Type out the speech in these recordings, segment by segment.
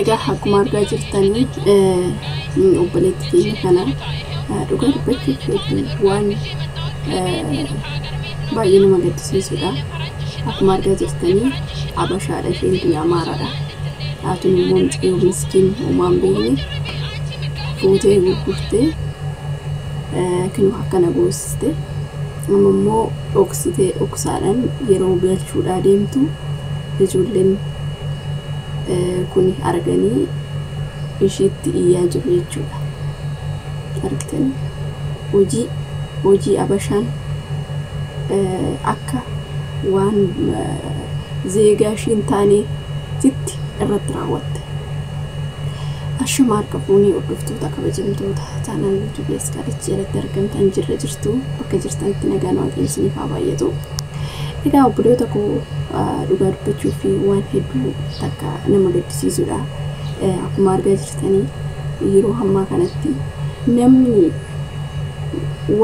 Egaa akkuma argaa jirtanii obboleettii keenya kana dhugaa dubbachuuf hedduu waan baay'ee nama gaddisiisudha. Akkuma argaa jirtanii Abashaadha, isheen tun Amaaraadha. Haatun immoo mucayyoo miskiin homaa hin beekne fuutee gurgurtee kinoo akkana goosiste. Amma immoo dhoksitee dhoksaadhaan yeroo galchuudhaa deemtu ijoolleen kun arganii ishiitti iyyaa jiru jechuudha. Argitanii hojii Abashaan akka waan zeegaa ishii hin taaneetitti irratti raawwatte. Ashuma harka fuunee hordoftoota kabajamtoota chaanal yuutuubii Askaarichi jalatti argamtan jirra jirtu bakka jirtanitti nagaan waaqayyo isiniif haa baay'atu. Egaa obboloota koo dhugaa dubbachuu fi waan hedduu takka nama gaddisiisudha. Akkuma argaa jirtanii yeroo ammaa kanatti namni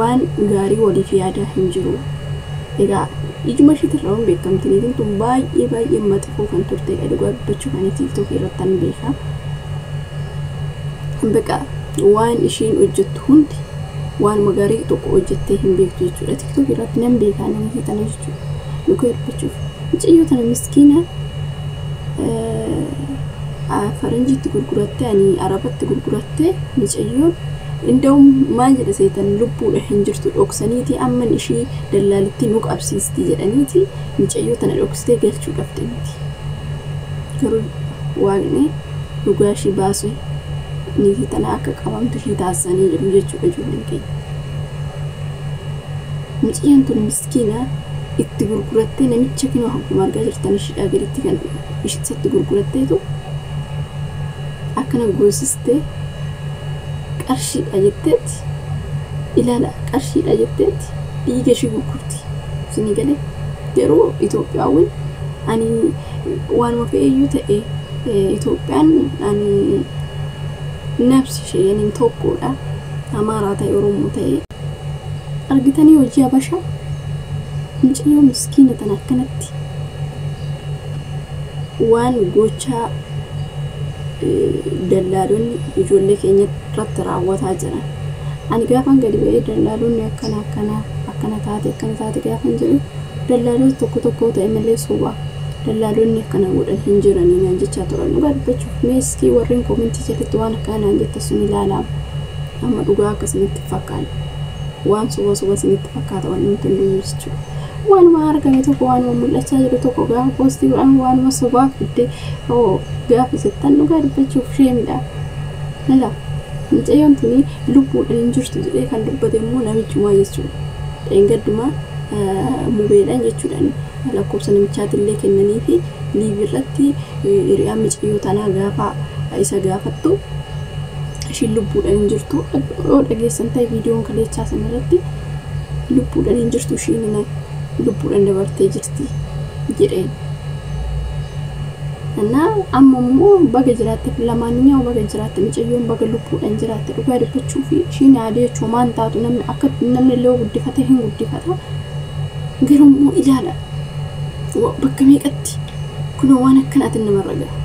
waan gaarii waliif yaadaa hin jiru. Egaa ijuma ishiitirraa waan beekamti niitiin tun baay'ee baay'ee maxifoo kan turtedha dhugaa dubbachuu kan tiiktookii irratti an beeka. Baqa waan ishiin hojjettu hundi waanuma gaarii tokko hojjettee hin beektu jechuudha. Tiiktookii irratti nan beekaa niitii tana jechuudha. Dhugaa dubbachuuf mucayyoo tana miskiina faranjiitti gurgurattee ani arabatti gurgurattee mucayyoon inda'um maal jedha seetan lubbuudha hin jirtu dhoksaniiti amman ishii dallaalitti nu qabsiisti jedhaniiti mucayyoo tana dhoksitee galchuudhaaf deemti. Garuu waaqni dhugaa ishii baase niitii tana akka qabamtu ishii taasisanii jiru jechuudha ijoolleen keenya. Mucayyoon tun miskiina itti gurgurattee namicha kinoo akkuma argaa jirtan ishiidhaa gaditti kan isatti gurguratteetu akkana goosistee qarshiidha jetteetti ilaala qarshiidha jetteetti dhiiga ishii gurgurti. Isinii galee garuu Itoophiyaawwan ani waanuma fe'eeyyuu ta'e Itoophiyaan ani nafsi ishee yani tokkodha. Amaaraa ta'e Oromoo ta'e argitanii hojii Habashaa mucayyoo miskiina tana akkanatti waan gochaa dallaalonni ijoollee keenya irratti raawwataa jiran. Ani gaafan gadi ba'ee dallaalonni akkana akkana akkana taate akkana taate gaafan jedhu dallaalota tokko tokko ta'e malee sobaa dallaalonni akkana godhan hin jiranii naan jechaa turan. Dhugaa dubbachuuf meeskii warreen koomentii jalatti waan akkana naan jetta sun ilaalaa amma dhugaa akka isinitti fakkaanne waan soba soba isinitti fakkaata waan nuti hunduu jechuudha. Waanuma argame tokko waanuma mul'achaa jiru tokko gaafa poostii godhamu waanuma sobaa fidde hoo gaafa jettan dhugaa dubbachuuf sheemidha. Lala mucayyoon tuni lubbuudhaan hin jirtu jedhee kan dubbate immoo namichumaa jechuudha. Dheengaddumaa mubeedhaan jechuudhaan lakkoofsa namichaatillee kennanii fi liivi irratti hiriyaan mucayyoo tanaa gaafa isa gaafattu ishiin lubbuudhaan hin jirtu yoo dhageessan ta'e viidiyoon kaleechaa sana irratti lubbuudhaan hin jirtu ishiin lubbuudhaan dabartee jirti jedheen. Innaa amma immoo baga jiraatte lamaanyaa'u baga jiraatte mucayyoon baga lubbuudhaan jiraatte dhugaa dubbachuu fi ishiin yaadee jechuun maan taatu namni akka namni illee guddifate hin guddifata. Garuu immoo ilaala bakka meeqatti kunoo waan akkanaatiin namarra gaha.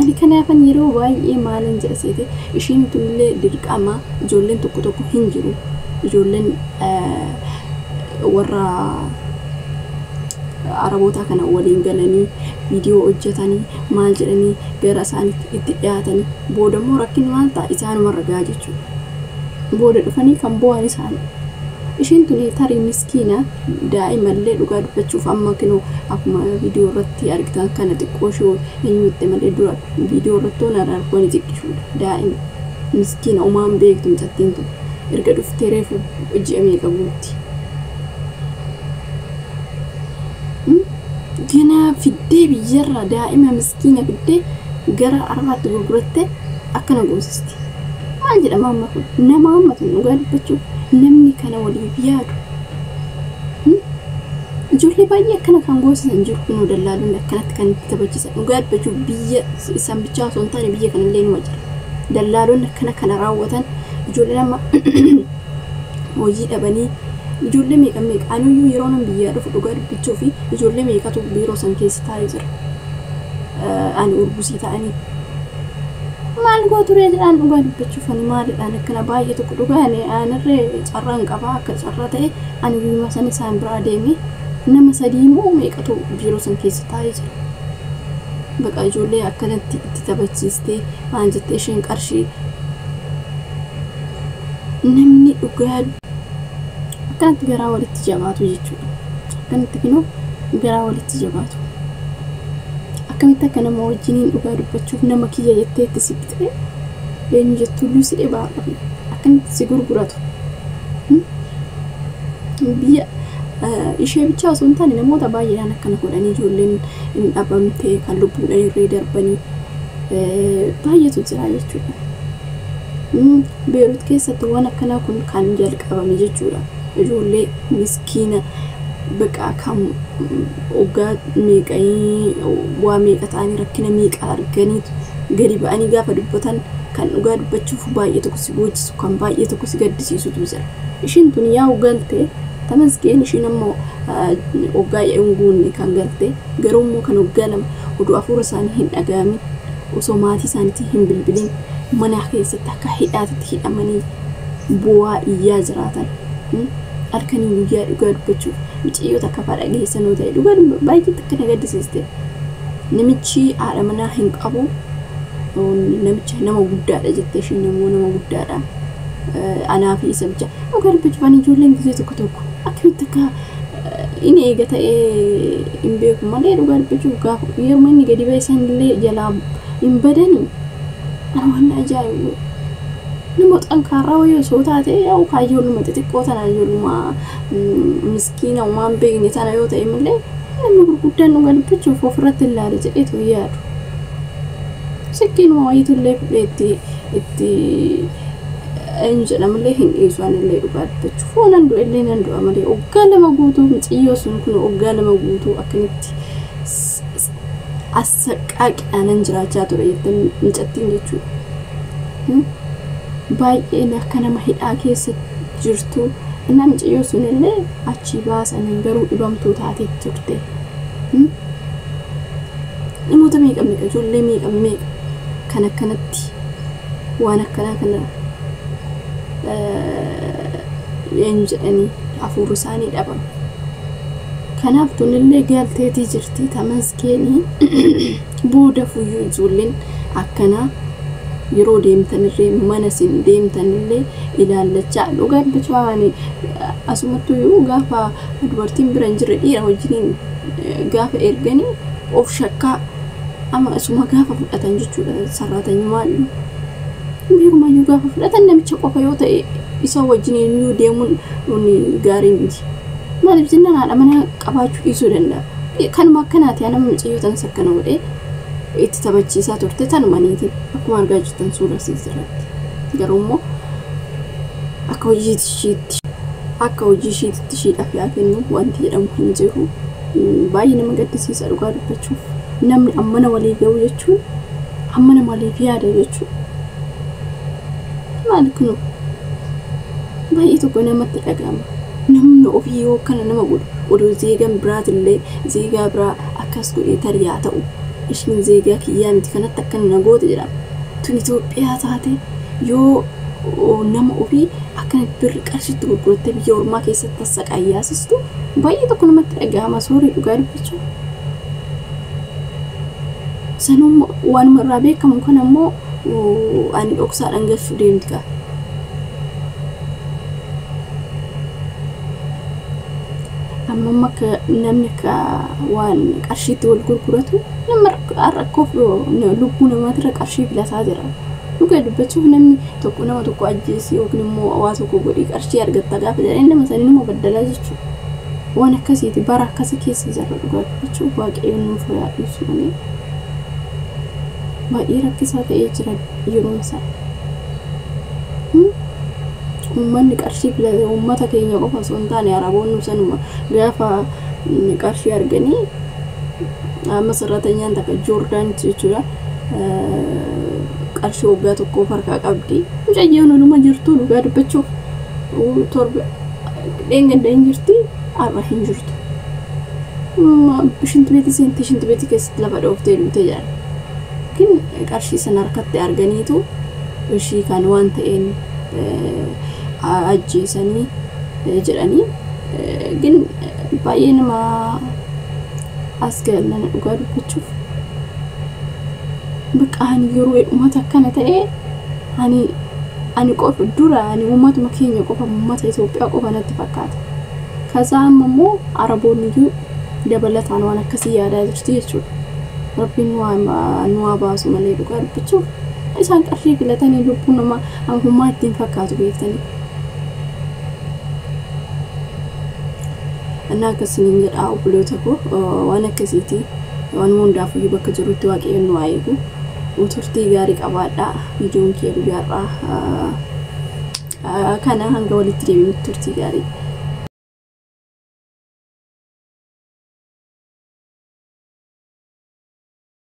Ani kanaafan yeroo baay'ee maalan jedha seete ishiin tunillee dirqama ijoolleen tokko tokko hin jiru. Ijoolleen warra Arabootaa kana waliin galanii viidiyoo hojjetanii maal jedhanii gara isaaniitti itti dhiyaatanii booda immoo rakkinni maal ta'a isaanumarra gaha jechuudha. Booda dhufanii kan bo'an isaanii. Ishiin tuni tarii miskiina daa'imallee dhugaa dubbachuuf amma kinoo akkuma viidiyoo irratti argitan kana xiqqoo ishee eenyutti malee dura viidiyoo irratti waan arguun xiqqishuudha. Daa'ima miskiina umaan beektu mucattiin tun erga dhuftee reefu ji'a meeqa guutti. Ganaa fiddee biyyarraa daa'ima miskiina fiddee gara Arabaatti gurgurattee akkana goosisti. Maal jedhama amma kun? Nama amma tun dhugaa dubbachuuf namni kana waliif yaadu. Ijoollee baay'ee akkana kan goosisan jiru kunoo dallaalonni akkanatti kan itti taphachiisan dhugaa dubbachuuf biyya isaan bichaa osoo hin taane biyya kanallee numa jira. Dallaalonni akkana kana raawwatan ijoolleen amma hojii dhabanii ijoollee meeqa meeqa anuyyuu yeroo nan biyyaa dhufu dhugaa dubbachuu fi ijoollee meeqatu biiroo san keessa taa'ee jira. Ani urgusii ta'anii Maal gooturee jedhaan dhugaa dubbachuuf ani maaliidhaan akkana baay'ee tokko dhugaa ani aanirree carraan qabaa akka carraa ta'e ani guyyuma san isaan biraa deeme nama sadii immoo meeqatu biiroo san keessa taa'ee jira. Baqa ijoollee akkanatti itti taphachiistee waan jettee isheen qarshii namni dhugaa akkanatti garaa walitti jabaatu jechuudha. Akkanatti kinoo garaa walitti jabaatu. Akkamitti akka nama wajjiniin dhugaa dubbachuuf nama kiyya jettee itti siqxee eenyu jettuyyuu si dhibaa akkamitti si gurguratu. Biyya ishee bichaa osoo hin taane namoota baay'eedhaan akkana godhanii ijoolleen hin dhabamtee kan lubbuudhaan irree darbanii baay'eetu jira jechuudha. Beerut keessatti waan akkanaa kun kan jalqabame jechuudha. Ijoollee miskiina baqa kan waggaa meeqanii waa meeqa ta'anii rakkina meeqa arganii gadi ba'anii gaafa dubbatan kan dhugaa dubbachuuf baay'ee tokko si boochisu kan baay'ee tokko si gaddisiisutu jira. Ishiin tun yaa'u galtee tamasgeen ishiin ammoo waggaa hin guunne kan galte garuu immoo kan waggaa lama oduu hafuura isaanii hin dhaga'amin osoo maatii isaaniitti hin bilbilin mana keessatti akka hidhaatitti hidhamanii bu'aa iyyaa jiraatan. Halkanii guyyaa dhugaa dubbachuuf mucayyoo takka fa'aa dhageessanoo ta'e dhugaa baay'ee takka na gaddisiiste. Namichi haadha manaa hin qabu namicha nama guddaadha jettee ishiin immoo nama guddaadha. Anaa fi isa bicha dhugaa dubbachuuf ani ijoolleen gisee tokko tokko akkamitti akka inni eega ta'ee hin beeku malee dhugaa dubbachuuf gaafa yeroo inni gadi ba'e sanillee jalaa hin badanii ana waan ajaa'ibu. Nama xankaarraa wayii osoo taate yaa'u kaayyooluma xixiqqoo tana ijoolluma miskiina waan beekne tana yoo ta'e malee namni gurguddaan dhugaa dubbachuuf ofirratti ilaala jedheetu yaadu. Sikkiinuma wayiitu illee fudhee itti eenyu jedhamullee hin dhiisu anillee dhugaa dubbachuuf hoo nan du'a illee nan du'a malee waggaa lama guutuu mucayyoo sun kun waggaa lama guutuu akkamitti assaqqaaqidhaanan jiraachaa ture jettee mucattiin jechuudha. Baay'een akka nama hidhaa keessa jirtu inni mucayyoo sun illee achii baasanii garuu dhibamtuu taatee turte. Namoota meeqa meeqa ijoollee meeqa meeqa kan akkanatti waan akkanaa kana eenyu jedhanii hafuurri isaanii dhabame. Kanaaf tunillee galteetii jirti tamasgeenii booda fuyyuu ijoolleen akkanaa yeroo deemtanillee mana isin deemtanillee ilaallachaa dhugaa dubbachuu ani asumattuyyuu gaafa dubartiin bira hin jirre dhiira wajjiniin gaafa erganii of shakkaa amma asuma gaafa fudhatan jechuudha sarraatanyumaayyuu. Beekumayyuu gaafa fudhatan namicha qofa yoo ta'e isa wajjiniin iyyuu deemuun gaarii miti. Maaliif jennaan haadha manaa qabaachuu dhiisuu danda'a. Kanuma akkanaati nama mucayyoo tanas akkana godhee itti taphachiisaa turte tanuma niitiin akkuma argaa jirtan suura isii irratti. Garuu immoo akka hojii ishiitti ishiidhaaf yaa kennu wanti jedhamu hin jiru. Baay'ee nama gaddisiisa dhugaa dubbachuuf. Namni ammana walii ga'u jechuun ammana waliif yaada jechuudha. Maal kunu baay'ee tokko namatti dhaga'ama. Namni ofii yoo kana nama godhu oduu zeegaan biraatillee zeegaa biraa akkas godhee tarii haa ta'u ishiin zeegaa kiyyaa miti kanatti akkana na goote jedhama. Tun Itoophiyaa taate yoo nama ofii akkana birri qarshiitti gurgurattee biyya ormaa keessatti tassaqayyaasistu baay'ee tokko namatti dhaga'ama soorii dhugaa dubbachuu. Sanuma waanuma irraa beekamu kana immoo ani dhoksaadhaan galchuu deemti kaa. Amma akka namni akka waan qarshiitti wal gurguratu nama rakkoof lubbuu namaatirra qarshii filataa jira. Dhugaa dubbachuuf namni tokko nama tokko ajjeesii yookiin immoo waa tokko godhii qarshii argatta gaafa jedhanii nama sanii nama baddalaa jechuudha. Waan akkasiiti bara akkasii keessa jirra dhugaa dubbachuuf waaqayyoon nuuf haa dhiisu malee. Baay'ee rakkisaa ta'ee jira yeroon isaa. Uummanni qarshii filate uummata keenya qofa osoo hin taane araboonni sanuma gaafa qarshii arganii amma sarratanyaan takka Joordaanitti jechuudha. Qarshii waggaa tokkoof harkaa qabdi. Mucayyoon oluma jirtu dhugaa dubbachuuf torba dheengadda hin jirti har'a hin jirtu. Shinti beetii seentee shinti beetii keessatti lafa dhooftee duute jedhan. Yookiin qarshii sana harkatti arganiitu ishii kan waan ta'een ajjeesanii jedhanii. Gin baay'ee nama as galana dhugaa dubbachuuf. Bakka ani yeroo uummata akkana ta'e ani qofa dura ani uummatuma keenya qofa, uummata Itoophiyaa qofa natti fakkaata. Kaza amma immoo Araboonni iyyuu dabalataan waan akkasii yaadaa jirti jechuudha. Rabbiin nu haa baasu malee dhugaa dubbachuuf isaan qarshii filatanii lubbuu namaa hangummaa ittiin fakkaatu beektanii. Innaa akkasiniin jedha obboloota koo, waan akkasiiti. Waan hundaafuyyuu bakka jirutti Waaqayyoon nu haa eegu. Turtii gaarii qabaadhaa. Viidiyoon kee guyyaarraa kana hanga walitti deebinutti turtii gaarii.